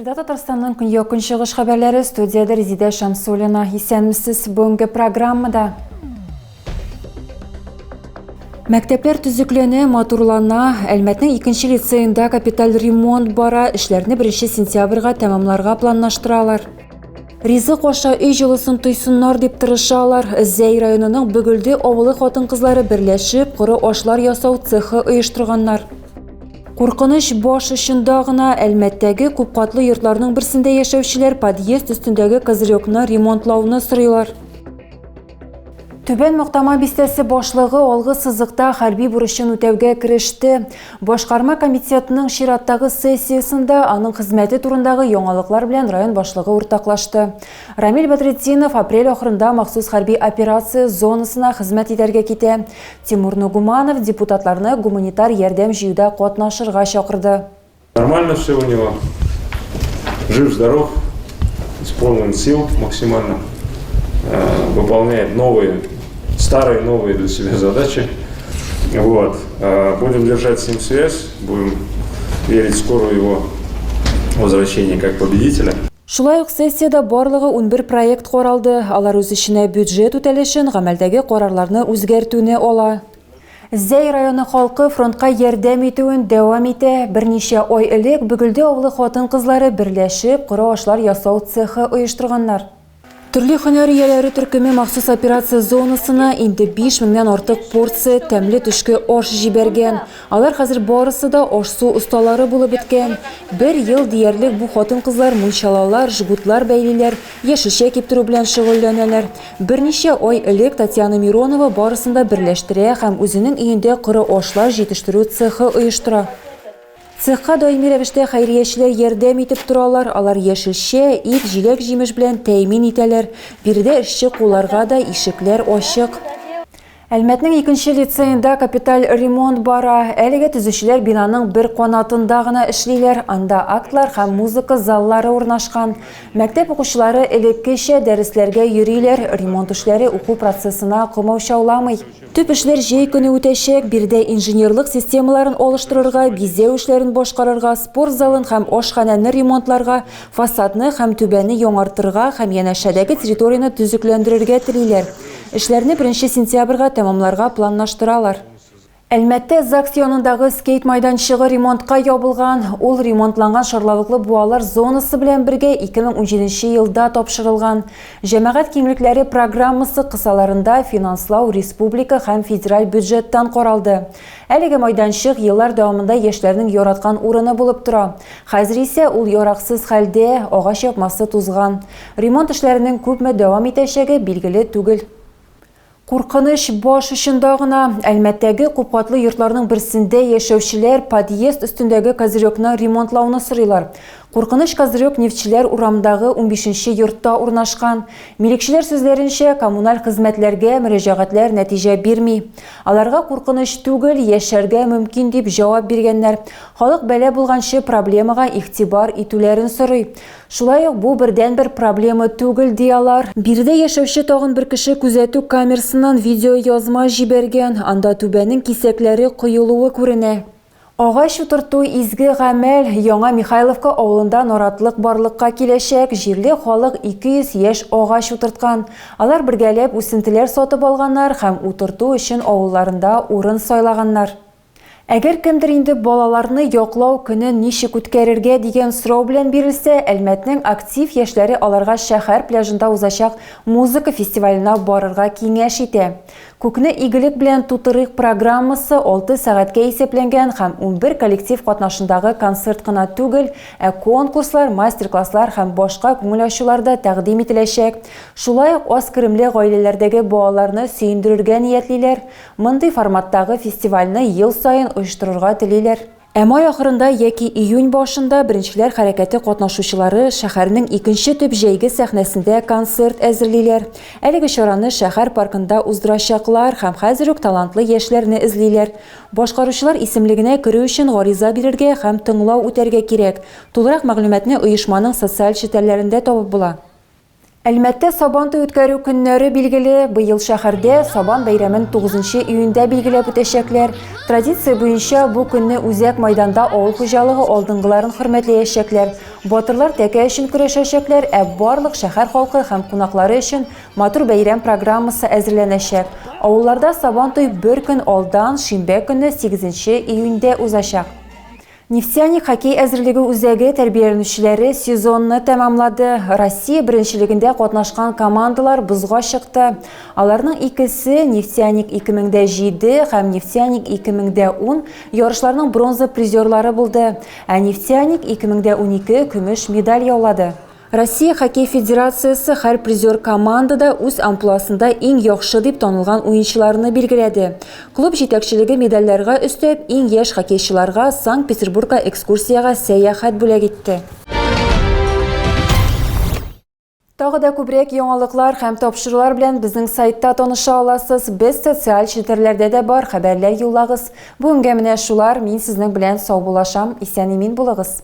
Эфирда Татарстанның көньяк-көнчыгыш хәбәрләре студиядә Резидә Шамсуллина. Исәнмесез. Бүгенге программада Мәктәпләр төзекләнә, матурлана. Әлмәтнең икенче лицеенда капиталь ремонт бара. Эшләрне 1 сентябрьгә тәмамларга планлаштыралар. Ризык аша өй җылысын тойсыннар дип тырышалар. Зәй районының Бөгелде авылы хатын-кызлары берләшеп, коры ашлар ясау цехы оештырганнар. Куркыныч баш очында гына Әлмәттәге күпкатлы йортларның берсендә яшәүчеләр подъезд өстендәге козырекны ремонтлауны сорыйлар. Түбән Мактама бистәсе башлыгы алгы сызыкта хәрби бурычын үтәүгә кереште. Башкарма комитетның чираттагы сессиясендә аның хезмәте турындагы яңалыклар белән район башлыгы уртаклашты. Рамил Бәдретдинов апрель ахырында махсус хәрби операция зонасына хезмәт итәргә китә. Тимур Нугуманов депутатларны гуманитар ярдәм җыюда катнашырга чакырды. Нормально все у него. Жив-здоров, исполнен сил максимально. Э, выполняет новые, старые новые для себя задачи. Вот. Э, будем держать с ним связь, будем верить в скорую его возвращение как победителя. Шулай ук сессиядә барлыгы 11 проект каралды. Алар үз эченә бюджет үтәлешен, гамәлдәге карарларны үзгәртүне ала. Зәй районы халкы фронтка ярдәм итүен дәвам итә. Берничә ай элек Бөгелде авылы хатын-кызлары берләшеп, коры ашлар ясау цехы оештырганнар. Төрле һөнәр ияләре төркеме махсус операция зонасына инде 5 меңнән артык порция тәмле төшке аш җибәргән. Алар хәзер барысы да аш-су осталары булып беткән. Бер ел диярлек бу хатын-кызлар мунчалалар, жгутлар бәйлиләр, яшелчә киптерү белән шөгыльләнәләр. Берничә ай элек Татьяна Миронова барысын да берләштерә һәм үзенең өендә коры ашлар җитештерү цехы оештыра. Цехка даими рәвештә хәйриячеләр ярдәм итеп торалар, алар яшелчә, ит, җиләк-җимеш белән тәэмин итәләр. Биредә эшче кулларга да ишекләр ачык. Әлмәтнең икенче лицеенда капиталь ремонт бара. Әлегә төзүчеләр бинаның бер канатында гына эшлиләр. Анда актлар һәм музыка заллары урнашкан. Мәктәп укучылары элеккечә дәресләргә йөриләр. Ремонт эшләре уку процессына комаучауламый. Төп эшләр җәй көне үтәчәк. Биредә инженерлык системаларын алыштырырга, бизәү эшләрен башкарырга, спорт залын һәм ашханәне ремонтларга, фасадны һәм түбәне яңартырга һәм янәшәдәге территорияне төзекләндерергә телиләр. Эшләрне беренче сентябрьгә тәмамларга планлаштыралар. Әлмәттә ЗАГС янындагы скейт майданчыгы ремонтка ябылган. Ул ремонтланган шарлавыклы буалар зонасы белән бергә 2017 елда тапшырылган. Җәмәгать киңлекләре программасы кысаларында финанслау республика һәм федераль бюджеттан каралды. Әлеге майданчык еллар дәвамында яшьләрнең яраткан урыны булып тора. Хәзер исә ул яраксыз хәлдә, агач япмасы тузган. Ремонт эшләренең күпме дәвам итәчәге билгеле түгел. Куркыныч баш очында гына. Әлмәттәге күпкатлы йортларның берсендә яшәүчеләр подъезд өстендәге козырекны ремонтлауны сорыйлар. Куркыныч козырек Нефтьчеләр урамындагы унбишенче йортта урнашкан. Милекчеләр сүзләренчә, коммуналь хезмәтләргә мөрәҗәгатьләр нәтиҗә бирми. Аларга куркыныч түгел, яшәргә мөмкин дип җавап биргәннәр. Халык бәла булганчы проблемага игътибар итүләрен сорый. Шулай ук бу бердәнбер проблема түгел, ди алар. Биредә яшәүче тагын бер кеше күзәтү камерасыннан видеоязма җибәргән, анда түбәнең кисәкләре коелуы күренә. Агач утырту, изге гамәл. Яңа Михайловка авылында наратлык барлыкка киләчәк. Җирле халык 200 яшь агач утырткан. Алар бергәләп үсентеләр сатып алганнар һәм утырту өчен авылларында урын сайлаганнар. Әгәр кемдер инде балаларны яклау көнен ничек үткәрергә дигән сорау белән бирелсә, Әлмәтнең актив яшьләре аларга шәһәр пляжында узачак музыка фестиваленә барырга киңәш итә. Күкне игелек белән тутырыйк программасы алты сәгатькә исәпләнгән һәм 11 коллектив катнашындагы концерт кына түгел, ә конкурслар, мастер-класслар һәм башка күңел ачулар да тәкъдим ителәчәк. Шулай ук аз керемле гаиләләрдәге балаларны сөендерергә ниятлиләр. Мондый форматтагы фестивальне ел саен оештырырга телиләр. Ә май ахырында яки июнь башында Беренчеләр хәрәкәте катнашучылары шәһәрнең икенче төп җәйге сәхнәсендә концерт әзерлиләр. Әлеге чараны шәһәр паркында уздырачаклар һәм хәзер үк талантлы яшьләрне эзлиләр. Башкаручылар исемлегенә керү өчен гариза бирергә һәм тыңлау үтәргә кирәк. Тулырак мәгълүматны оешманың социаль челтәрләрендә табып була. Әлмәттә Сабантуй үткәрү көннәре билгеле. Быел шәһәрдә Сабан бәйрәмен 9 июньдә билгеләп үтәчәкләр. Традиция буенча бу көнне үзәк майданда авыл хуҗалыгы алдынгыларын хөрмәтләячәкләр. Батырлар тәкә өчен көрәшәчәкләр, ә барлык шәһәр халкы һәм кунаклары өчен матур бәйрәм программасы әзерләнәчәк. Авылларда Сабантуй бер көн алдан, шимбә көнне 8 июньдә узачак. Нефтяник хоккей әзерлеге үзәге тәрбияләнүчеләре сезонны тәмамлады. Россия беренчелегендә катнашкан командалар бозга чыкты. Аларның икесе, Нефтяник 2007 һәм Нефтяник 2010 ярышларның бронза призерлары булды. Ә Нефтяник 2012 көмеш медаль яулады. Россия Хоккей федерациясе һәр призер командада үз амплуасында иң яхшы дип танылган уенчыларны билгеләде. Клуб җитәкчелеге медальләргә өстәп, иң яшь хоккейчыларга Санкт-Петербургка экскурсиягә сәяхәт бүләк итте. Тагы да күбрәк яңалыклар һәм тапшырулар белән безнең сайтта таныша аласыз. Без социаль челтәрләрдә дә бар, хәбәрләр юллагыз. Бүгенгә менә шулар, мин сезнең белән саубуллашам, исән-имин булыгыз.